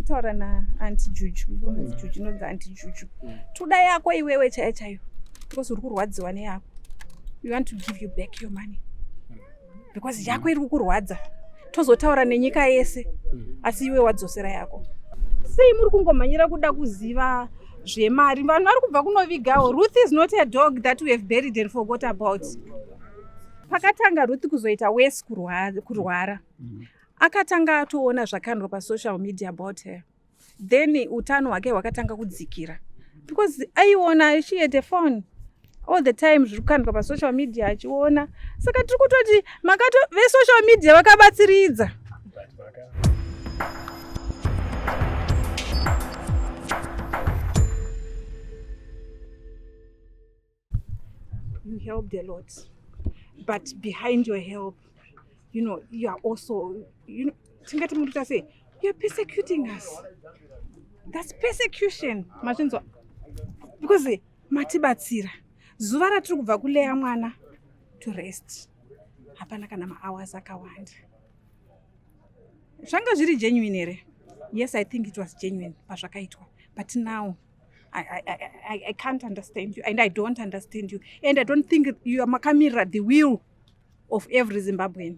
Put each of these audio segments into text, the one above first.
kutaura naanti Juju, inonzi Juju, inonzi anti Juju. Toda yako iwewe chaiyo chaiyo because uri kurwadziwa neyako. We want to give you back your money because yako iri kukurwadza. Tozotaura nenyika yese asi iwe wadzosera yako. Sei muri kungomhanyira kuda kuziva zvemari? Vanhu vari kubva kunovigawo. Ruth is not a dog that we have buried and forgot about. Pakatanga Ruth kuzoita worse kurwara, akatanga atoona zvakandwa pasocial media about her. Then utano hwake hwakatanga kudzikira because aiona, she had a phone all the time, zviri kukandwa pasocial media achiona. Saka tiri kutoti makato vesocial media vakabatsiridza. You helped a lot, but behind your help, you are also, tingati muri kuita sei, you are persecuting us. That's persecution, mazvinzwa? Because matibatsira zuva ratiri kubva kuleya mwana to rest, hapana kana mahours akawanda. Zvanga zviri genuine here? Yes, I think it was genuine pazvakaitwa, but now I can't understand you and I don't understand you and I don't think you are makamirira the will of every Zimbabwean.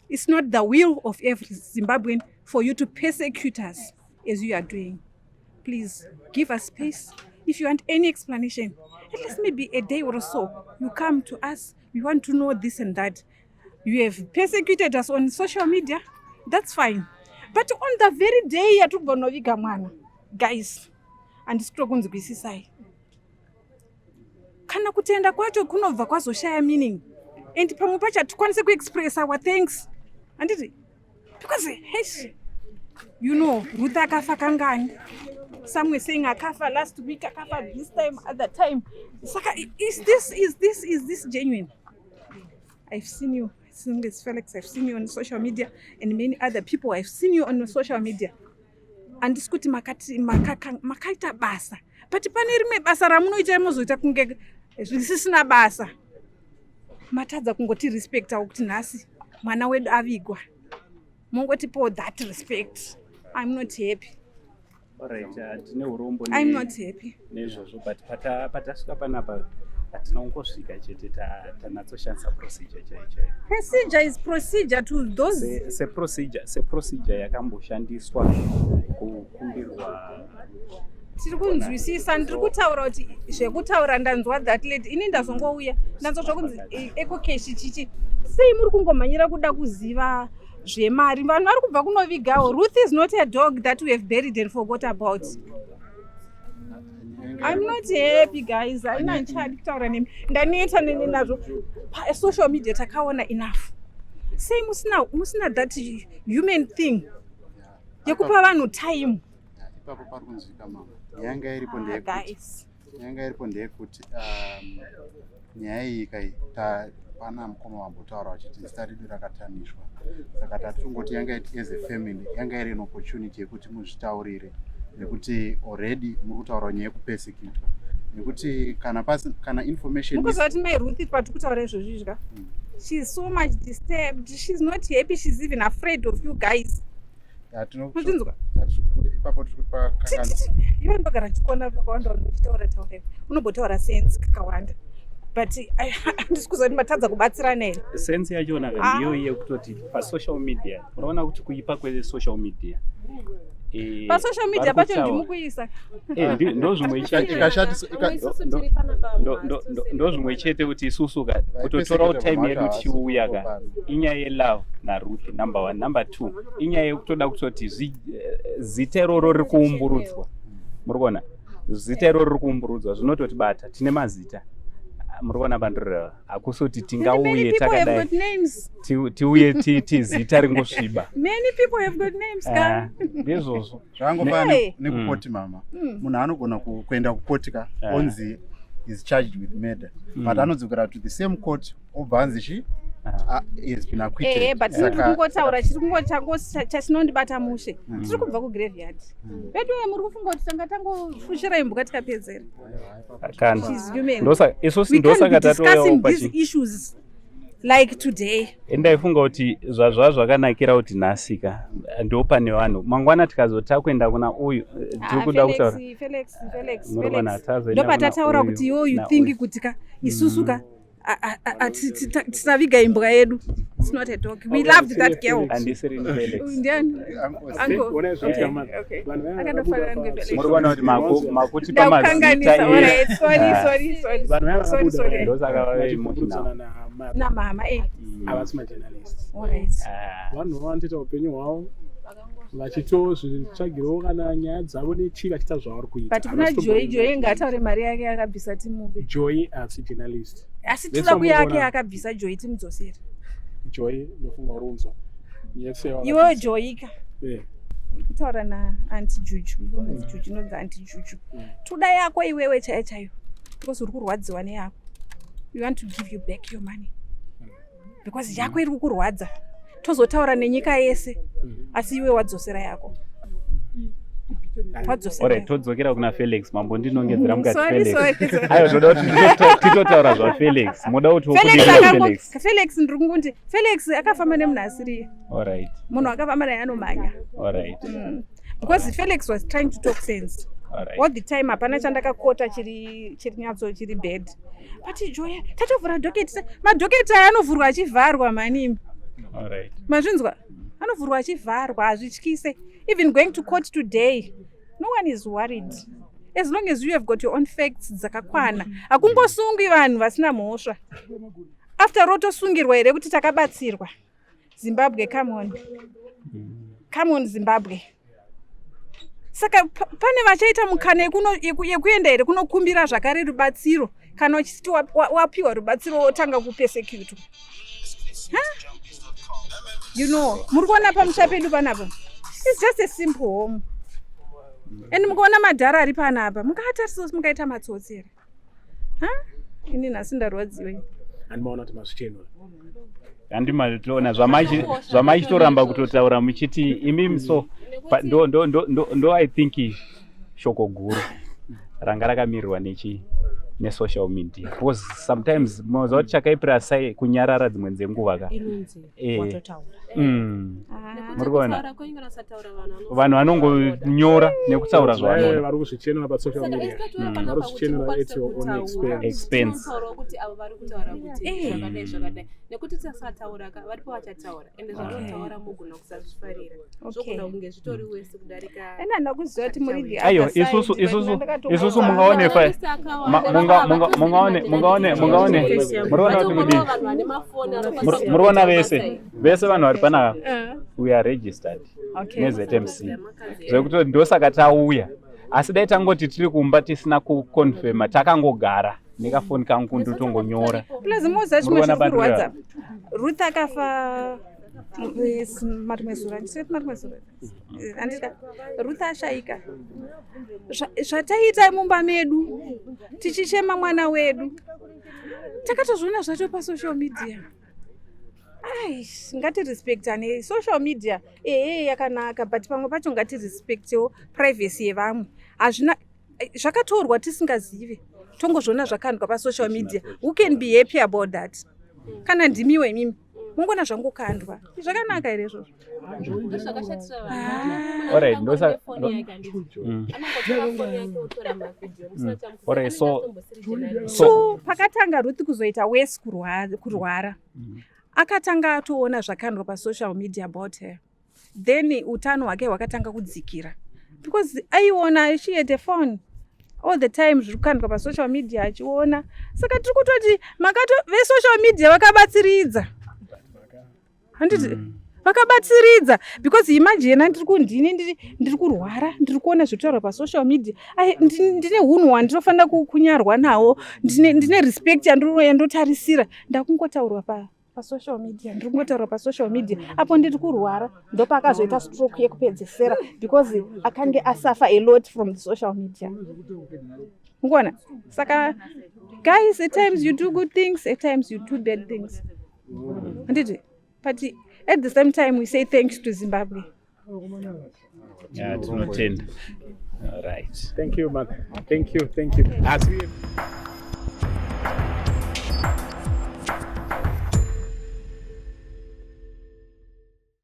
It's not the will of every Zimbabwean for you to persecute us as you are doing. Please give us space. If you want any explanation, at least maybe a day or so, you come to us. We want to know this and that. You have persecuted us on social media, that's fine. But on the very day yatiri kubva kunoviga mwana, guys, handisi kutokunzwisisai. Kana kutenda kwacho kunobva kwazoshaya meaning and pamwe pacho hatikwanisi kuexpress our thanks, handiti? Because hesh, Ruth akafa kangani? Some were saying akafa last week, akafa this time, other time. Saka is this genuine? I've seen you, Singes Felix, I've seen you on social media and many other people, I've seen you on social media. Handisi kuti makaita basa, but pane rimwe basa ramunoita mozoita kunge zvisisina basa. Matadza kungoti respectawo kuti nhasi mwana wedu avigwa, mongotipawo that respect. I'm not happy. Alright, tine urombo I'm not happy. Nezvozvo, but patasvika panapa hatina kungosvika chete, tanatsoshandisa procedure chaiyo chaiyo. Procedure is procedure to those Seprocedure yakamboshandiswa kukumbirwa. Tiri kunzwisisa. Ndiri kutaura kuti zvekutaura ndanzwa that lady. Ini ndazongouya ndanzwa zvokunzi EcoCash chichi. Sei muri kungomhanyira kuda kuziva zvemari? Vanhu vari kubva kunovigawo. Ruth is not a dog that we have buried and forgot about. I'm not happy, guys. Haina ndichadi kutaura nemi, ndaneta neni nazvo. Pasocial media takaona enough. Sei musina that human thing yekupa vanhu time? Ipapo pari kunzwika, mama. Yanga iripo Ah, ndeyekuti guys. Yanga iripo ndeyekuti nyaya iyi kai pana mukoma vambotaura vachiti zita redu rakatanishwa, saka tatingoti yanga iti as a family yanga iri an opportunity yekuti muzvitaurire, nekuti already muri kutaura nyaya yekupersecutwa, nekuti kana information Mukuziva kuti mai Ruth patiri kutaura izvozvi izvika, she's so much disturbed, she's not happy, she's even afraid of you guys. Muchinzwa? Ipapo tiri kuti pakanganisa. Iwe ndogara ndichikuona pakawanda uchitaura taura, unombotaura sense kakawanda, but handisi kuziva kuti matadza kubatsirana here. Sense yachona Ah. ndiyo yekutoti pasocial media unoona kuti kuipa kwesocial media Pasocial media vari pacho kutaura. ndimukuisa. Ndo zvimwe chete. Ndo zvimwe chete kuti isusu ka kutotorawo time yedu tichiuya ka, inyaya yelove naRuth, number one. Number two, inyaya yekutoda kutoti zita iroro riri kuumburudzwa. Muri kuona zita iroro riri kuumburudzwa, zvinototibata. Tine mazita, muri kuona bandoreva? Hakusi kuti tingauye takadai tiuye titi zita ringosviba. Many people have got names ka. Ah, ndizvozvo. Zvangofana Hey. nekukoti, mama. Munhu anogona kuenda kukoti ka, onzi is charged with murder, but anodzokera to the same court, obva anzi chi has been acquitted. Ehe, but tiri kungotaura, chiri kungo chachinondibata mushe, tiri kubva kugraveyard vedu. Muri kufunga kuti tanga tangofushira imbwa tikapedzera? Kana She's human. Isusu We can't ndosaka be discussing tatouyawo these issues. Like today. Ndaifunga kuti zvazva zvakanakira kuti nhasika ndo pane vanhu, mangwana tikazota kuenda kuna uyu, tiri kuda kutaura. Felix, Felix, Muri kuona, Felix. tazoenda Ndopatataura kuna uyu kuti iwo you na think uyu. kuti ka isusu ka tisaviga imbwa yedu. It's not a dog. We loved that girl. Handisiri ni Felix. Ndiani? Uncle. Ona zvinoitika mani. Okay. Vanhu vaya Akatofanana vakabuda ngeFelix. Muri kuona kuti makutipa mazita. Ndakukanganisa. Alright, sorry, sorry, sorry. Vanhu vaya Sorry, vakabuda sorry. vaya Ndosaka vave vachibvunzurudzana emotional. namama. Namama, eh. Havasi majournalist. Alright. Ah. Vanhu vanotoita upenyu hwavo vachitozvitsvagirawo kana nyaya dzavo nechii, vachiita zvavari kuita. But kuna Havasi Joy, tombori- Joy ngaataure mari yake yakabvisa timupe. Joy asi journalist. Asi Let's tinoda kuyake muona. akabvisa Joy timudzosere. Joy, ndofunga urunzwa. Yese Iwewe Joyika. Eh. Kutaura naanti Juju, inonzi Juju, inonzi Anti Juju. Toda yako iwewe chaiyo chaiyo because uri kurwadziwa neyako. We want to give you back your money because yako iri kukurwadza. Tozotaura nenyika yese, asi iwe wadzosera yako, wadzosera Alright, yako. todzokera kuna Felix. Mambo ndinongedzera mukati. Sorry, Felix. sorry, sorry. Aiwa, toda kuti titotaura zvaFelix. Muda kuti Felix wokudii Felix? Felix, ndiri kunguti Felix akafamba nemunhu asiriye. Munhu akafamba naye anomhanya. Because Felix was trying to talk sense all the time. Hapana chandakakota chiri nyatso chiri bad, but Joya tatovhura docket. Madocket aya anovhurwa achivharwa manimi. Mazvinzwa? Anovhurwa achivharwa, hazvityise. Even going to court today, no one is worried as long as you have got your own facts dzakakwana. Hakungosungwi vanhu vasina mhosva. After all, tosungirwa here kuti takabatsirwa? Zimbabwe, come on, come on, Zimbabwe. Saka pane vachaita mukana yekuenda here kunokumbira zvakare rubatsiro kana uchiti wapiwa rubatsiro wotanga kupersecutwa? Muri kuona pamusha pedu panapa, it's just a simple home, and mukaona madhara ari panapa, mungatarisa kuti mungaita matsotsi here? Ha, ini nhasi ndarwadziwe. Handimaona kuti mazvichenura. Handimatoona zvamachitoramba kutotaura muchiti imimi, so ndo I think shoko guru ranga rakamirirwa nechi nesocial media, because sometimes munoziva kuti chakaipira sai kunyarara dzimwe dzenguva ka. Inonzi watotaura. Muri kuona? Kutaura kwenyu kana kusataura, vanhu Vanhu vanongonyora nekutaura zvavanoda. Vari kuzvichenura pasocial media. Vari kuzvichenura at your own expense. Expense. Tinotaurawo kuti avo vari kutaura kuti zvakadai zvakadai, nekuti tisataura ka, varipo vachataura, ende zvavanotaura mugona kusazvifarira, zvogona kunge zvitori wese kudarika. Ena handina kuziva kuti muri the Aiwa, other side, isusu but isusu mungaone mungaone muriona kuti kudii? Vanhu vane mafoni. Muri kuona vese vese vanhu vari panapa, we are registered neZMC, zvekuti ndosaka tauya. Asi dai tangoti tiri kumba tisina kuconfirma, takangogara nekafoni kangu ndotongonyora. Plus muziva chimwe Muri kuona chiri kurwadza, pandiri? Ruth akafa marimwe zuva, handisati marimwe zuva, handika Ruth ashayika. Zvataita mumba medu tichichema mwana wedu, takatozviona zvacho pasocial media. Ai, ngatirespectane. Social media ehe yakanaka, but pamwe pacho ngatirespectewo privacy yevamwe. Hazvina zvakatorwa tisingazive, tongozviona zvakandwa pasocial media. Who can be happy about that? Kana ndimiwe imimi mungona zvangokandwa, zvakanaka here izvozvo? Ndozvakashatisa vanhu. Alright, Foni yake, handiti? Anongotora foni yake otora mavhidhiyo musina. Alright, Chamutombosiri. So pakatanga Ruth kuzoita wese kurwara, akatanga atoona zvakandwa pasocial media about her. Then utano hwake hwakatanga kudzikira because aiona, she had a phone all the time, zviri kukandwa pasocial media achiona. Saka tiri kutoti makato vesocial media vakabatsiridza, handiti? Vakabatsiridza because imagine ndiri kundini, ndiri kurwara, ndiri kuona zvitaurwa pasocial media. Ai, ndine unhu hwandinofanira kunyarwa nawo, ndine respect yandotarisira. Ndakungotaurwa pasocial media, ndiri kungotaurwa pasocial media apo ndiri kurwara. Ndopakazoita stroke yekupedzesera because akange asuffer a lot from the social media. Mukuona? Saka guys, at times you do good things, at times you do bad things, handiti? But at the same time we say thanks to Zimbabwe. Yeah, tinotenda. Alright. Thank you, man. Thank you, thank you. Asi